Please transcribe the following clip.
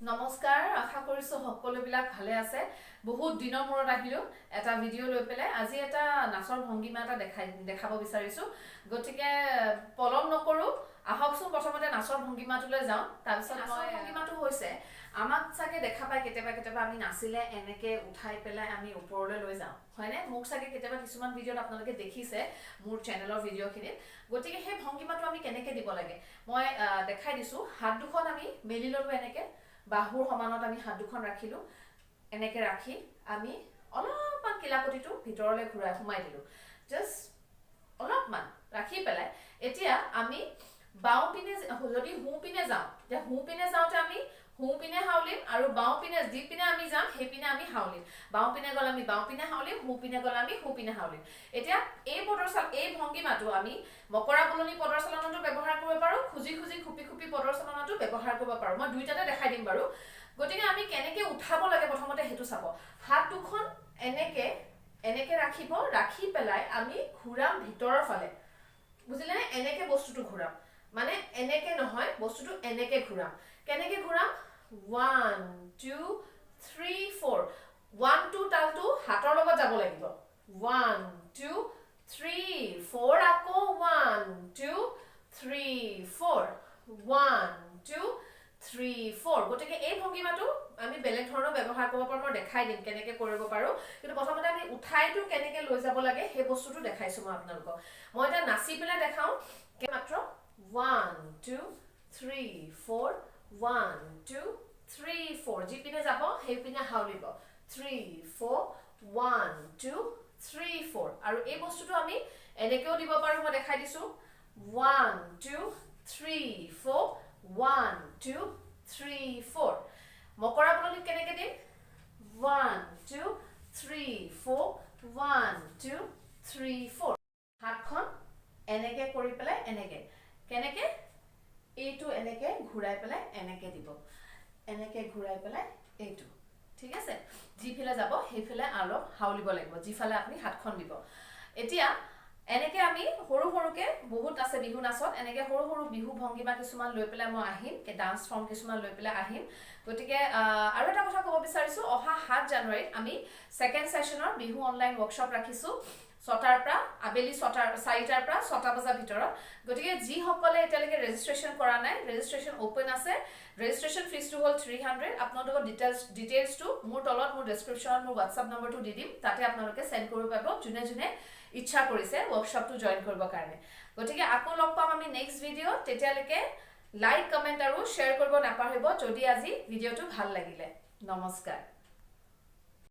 নমস্কাৰ, আশা কৰিছোঁ সকলোবিলাক ভালে আছে। বহুত দিনৰ মূৰত আহিলোঁ এটা ভিডিঅ' লৈ পেলাই। আজি এটা নাচৰ ভংগীমা এটা দেখাব বিচাৰিছোঁ, গতিকে পলম নকৰোঁ, আহকচোন প্ৰথমতে নাচৰ ভংগীমাটোলৈ যাওঁ। তাৰপিছত নাচৰ ভংগীমাটো হৈছে, আমাক চাগে দেখা পায় কেতিয়াবা কেতিয়াবা আমি নাচিলে এনেকৈ উঠাই পেলাই আমি ওপৰলৈ লৈ যাওঁ, হয়নে? মোক চাগে কেতিয়াবা কিছুমান ভিডিঅ'ত আপোনালোকে দেখিছে মোৰ চেনেলৰ ভিডিঅ'খিনিত। গতিকে সেই ভংগীমাটো আমি কেনেকৈ দিব লাগে মই দেখাই দিছোঁ। হাত দুখন আমি মেলি ল'লোঁ, এনেকৈ বাহুৰ সমানত আমি হাত দুখন ৰাখিলোঁ। এনেকৈ ৰাখি আমি অলপমান কিলাকুটিটো ভিতৰলৈ ঘূৰাই সোমাই দিলোঁ, জাষ্ট অলপমান ৰাখি পেলাই। এতিয়া আমি বাওঁ পিনে যদি সোঁ পিনে যাওঁ, এতিয়া সোঁ পিনে যাওঁতে আমি সোঁ পিনে হাউলিম আৰু বাওঁ পিনে যিপিনে আমি যাম সেইপিনে আমি হাউলিম। বাওঁ পিনে গ'লে আমি বাওঁ পিনে হাউলিম, সোঁ পিনে গ'লে আমি সোঁ পিনে হাউলিম। এতিয়া এই ভংগীমাটো আমি মকৰা বুলনি পদৰ চালনাটো ব্যৱহাৰ কৰিব পাৰোঁ, খুজি খুজি খুপি খুপি পদৰ চালনাটো ব্যৱহাৰ কৰিব পাৰোঁ। মই দুইটাতে দেখাই দিম বাৰু। গতিকে আমি কেনেকে উঠাব লাগে প্ৰথমতে সেইটো চাব। হাত দুখন এনেকে এনেকে ৰাখিব, ৰাখি পেলাই আমি ঘূৰাম ভিতৰৰ ফালে, বুজিলেনে? এনেকে বস্তুটো ঘূৰাম, মানে এনেকে নহয়, বস্তুটো এনেকে ঘূৰাম। কেনেকে ঘূৰাম? 1, 2, 3, 4। 1, 2 তালটো হাতৰ লগত যাব লাগিব। 1, 2, 3, 4, আকৌ 1, 2, 3, 4, 1, 2, 3, 4। গতিকে এই ভংগীমাটো আমি বেলেগ ধৰণৰ ব্যৱহাৰ কৰিব পাৰোঁ, মই দেখাই দিম কেনেকে কৰিব পাৰোঁ। কিন্তু প্ৰথমতে আমি উঠাইটো কেনেকে লৈ যাব লাগে সেই বস্তুটো দেখাইছোঁ মই আপোনালোকক। মই এতিয়া নাচি পেলাই দেখাওঁ মাত্ৰ। 1, 2, 3, 4, 1, 2, 3, 4। যিপিনে যাব সেইপিনে হাউলিব। 3, 4, 1, 2, 3, 4। আৰু এই বস্তুটো আমি এনেকেও দিব পাৰোঁ, মই দেখাই দিছোঁ। 1, 2, 3, 4, 1, 2, 3, 4। মকৰা বুলনিত কেনেকে দিম? 1, 2, 3, 4, 1, 2, 3, 4। হাতখন এনেকে কৰি পেলাই এনেকে কেনেকে এইটো এনেকে ঘূৰাই পেলাই এনেকে দিব, এনেকে ঘূৰাই পেলাই এইটো, ঠিক আছে? যিফালে যাব সেইফালে অলপ হাউলিব লাগিব, যিফালে আপুনি হাতখন দিব। এতিয়া এনেকে আমি সৰু সৰুকে বহুত আছে বিহু নাচত, এনেকে সৰু সৰু বিহু ভংগীমা কিছুমান লৈ পেলাই মই আহিম, ডান্স ফৰ্ম কিছুমান লৈ পেলাই আহিম। গতিকে আৰু এটা কথা ক'ব বিচাৰিছোঁ, অহা 7 জানুৱাৰীত আমি ছেকেণ্ড ছেশ্যনৰ বিহু অনলাইন ৱৰ্কশ্বপ ৰাখিছোঁ, 6টাৰ পৰা আবেলি 4টাৰ পৰা 6টা বজাৰ ভিতৰত। গতিকে যিসকলে এতিয়ালৈকে ৰেজিষ্ট্ৰেশ্যন কৰা নাই, ৰেজিষ্ট্ৰেশ্যন অ'পেন আছে। ৰেজিষ্ট্ৰেশ্যন ফিজটো হ'ল 300। আপোনালোকৰ ডিটেইলছটো মোৰ তলত মোৰ ডেছক্ৰিপশ্যনত মোৰ হোৱাটছআপ নম্বৰটো দি দিম, তাতে আপোনালোকে চেণ্ড কৰিব পাৰিব যোনে যোনে ইচ্ছা কৰিছে ৱৰ্কশ্বপটো জইন কৰিবৰ কাৰণে। গতিকে আকৌ লগ পাম আমি নেক্সট ভিডিঅ'ত। তেতিয়ালৈকে লাইক, কমেণ্ট আৰু শ্বেয়াৰ কৰিব নাপাহৰিব যদি আজি ভিডিঅ'টো ভাল লাগিলে। নমস্কাৰ।